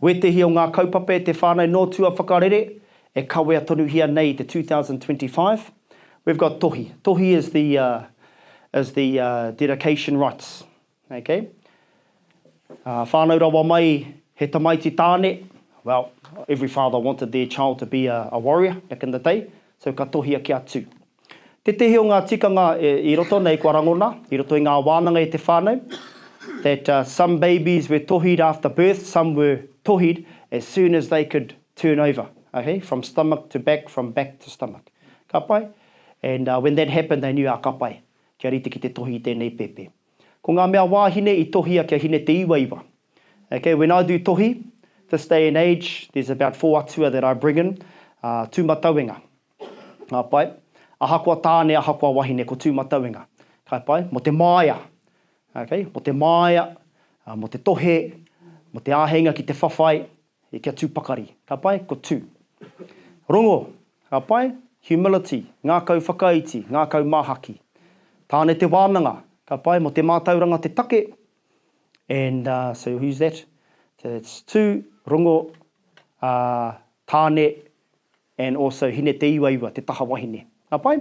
Wētehi o ngā kaupapa e te whānau nō tua whakarere e kawea tonuhia nei i te 2025. We've got tohi. Tohi is the, uh, is the uh, dedication rites. Okay. Uh, whānau rawa mai he tamaiti tāne, well, every father wanted their child to be a, a warrior back in the day, so ka tohia kia tū. Tētehi o ngā tikanga i roto nei kua rangona, i roto i ngā wānanga e te whānau, that some babies were tohied after birth, some were tohied as soon as they could turn over, okay, from stomach to back, from back to stomach. Ka pai? And when that happened they knew, ah, ka pai, kia rite ki te tohi i tēnei pēpē. Ko ngā mea wāhine i tohia kia hine te iwaiwa. Okay, when I do tohi, this day and age, there's about four atua that I bring in, uh, Tūmatauenga. Ka pai. Ahakoa tāne, ahakoa wahine, ko Tūmatauenga. Ka pai. Mō te māia. Okay, mō te māia, mō te tohe, mō te āheinga ki te whawhai, kia tū pakari. Ka pai, ko Tū. Rongo. Ka pai. Humility, ngākau whakaiti, ngākau māhaki. Tāne te wānanga. Ka pai, mō te mātauranga te take. And uh, so who's that? So it's Tū, Rongo, uh, Tāne, And also Hine Te Iwaiwa, te taha wahine. Ka pai?